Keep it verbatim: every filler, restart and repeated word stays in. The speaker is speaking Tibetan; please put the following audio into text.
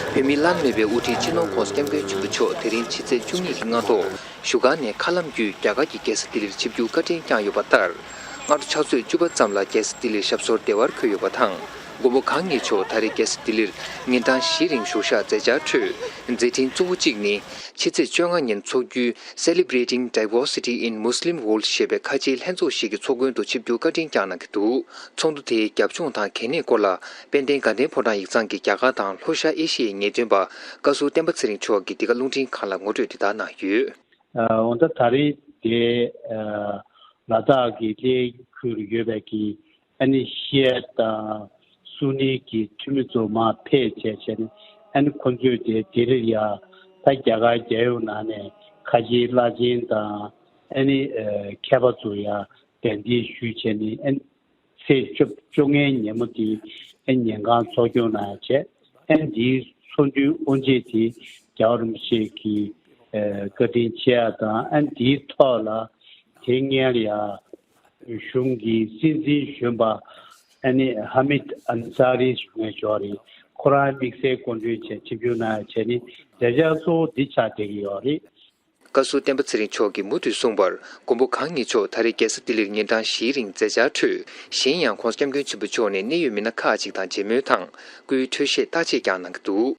བོད་མིའི་བླ་ན་མེད་པའི་དབུ་ཁྲིད་སྤྱི་ནོར་༧གོང་ས་༧སྐྱབས་མགོན་ཆེན་པོ་མཆོག་དེ་རིང་ཕྱི་ཚེས་བཅུ་གཉིས་ཀྱི་སྔ་དྲོ་བཞུགས་སྒར་ནས་མཁའ་ལམ་བརྒྱུད་རྒྱ་གར་གྱི་རྒྱལ་ས་ལྡི་ལིར་ཆིབས་བསྒྱུར་བཀའ་དྲིན་བསྐྱངས་ཡོད་པ་ལྟར། སྔ་དྲོ་ཕྱག་ཚོད་བཅུ་པ་ཙམ་ལ་རྒྱལ་ས་ལྡི་ལིར་ཞབས་སོར་བདེ་བར་འཁོད་ཡོད་པ་དང་། མགོན་པོ་གང་ཉིད་མཆོག་ད་རེས་རྒྱལ་ས་ལྡི་ལིར་ཉིན་གྲངས་བཞིའི་རིང་བཞུགས་ཞག་མཛད་འཆར་ཁྲོད་མཛད་འཕྲིན་གཙོ་བོ་གཅིག་ནི། ཕྱི་ཚེས་བཅོ་ལྔ་ཉིན་འཚོགས་རྒྱུའི་Celebrating Diversity in Muslim World ཞེས་པའི་ཁ་ཆེའི་ལྷན་ཚོགས་ཤིག་གི་ཚོགས་མགོན་དུ་ཆིབས་བསྒྱུར་བཀའ་དྲིན་བསྐྱངས་གནང་གི་འདུག། ཚོགས་འདུ་དེའི་རྒྱབ་ལྗོངས་དང་གལ་གནད་སྐོར་ལ། དཔལ་ལྡན་དགའ་ལྡན་ཕོ་བྲང་ཡིག་ཚང་གི་རྒྱ་གར་དང་ལྷོ་ཤར་ཨེ་ཤི་ཡའི་ངེས་སྟོན་པ་བཀའ་ཟུར་བསྟན་པ་ཚེ་རིང་མཆོག་གིས་འདི་ག་རླུང་འཕྲིན་ཁང་ལ་ངོ་སྤྲོད་འདི་ལྟར་གནང་ཡོད། ཨ། འོ་ད་ད་རེས་དེ་ཨ་ལ་དྭགས་ཀྱི་གླེ་ཁུལ་ཡོད་པའི་གི་ཨ་ནི་ཤི་ཡ་དང་སུ་ནི་གི་འཐུས་མི་ཚོ་མར་ཕེབས་བྱས་བྱས་ནས། ཨ་ནི་ཁོ་ཚོས་དེ་ལྡི་ལིར་ཡ་ད་རྒྱ་གར་རྒྱལ་ཡོངས་ནང་ནས་ཁ་ཆེའི་བླ་ཆེན་དང་ཨ་ནི་ཨ་མཁས་པ་ཚོ་ཡ་གདན་འདྲེན་ཞུས་བྱས་ནས། ཨ་ནི་ཚེས་བཅོ་བཅོ་ལྔའི་ཉིན་མོ་དེ་ཨ་ཉིན་གང་འཚོགས་སྐྱོང་གནང་བྱས། ཨ་འདིའི་ཚོགས་འདུའི་དབུ་འབྱེད་དེ་རྒྱལ་བ་རིན་པོ་ཆེ་གིས་ཨ་བཀའ་དྲིན་ཆེ་ཡ་དང་། ཨ་འདིའི་ཐོག་ལ་དེ་སྔོན་ལ་ཡ་གཞུང་གི་སྲིད་འཛིན་གཞོན་པ་ཨ་ནི་ཧ་མིད་ཨན་སཱ་རི་ཞུ་མཁན་ཞིག་ཡོད་རེད། ཁོ་རང་དམིགས་བསལ་སྐུ་མགྲོན་བྱས་ཆིབས་བསྒྱུར་གནང་ཡ་བྱས་ནས་མཛད་འཆར་གཙོ་བོ་འདི་ཆགས་བསྡད་ཀྱི་ཡོད་རེད། བཀའ་ཟུར་བསྟན་པ་ཚེ་རིང་མཆོག་གིས་མུ་མཐུད་གསུངས་པར། མགོན་པོ་གང་ཉིད་མཆོག་ད་རེས་རྒྱལ་ས་ལྡི་ལིར་ཉིན་གྲངས་བཞིའི་རིང་མཛད་འཆར་ཁྲོད། གཞན་ཡང་༧གོང་ས་༧སྐྱབས་མགོན་ཆེན་པོ་མཆོག་ནས་གནད་ཡོད་མི་སྣ་ཁག་ཅིག་དང་མཇལ་མོལ་དང་། སྐུའི་འཕྲོད་བཞེས་བརྟག་དཔྱད་ཀྱང་གནང་གི་འདུག།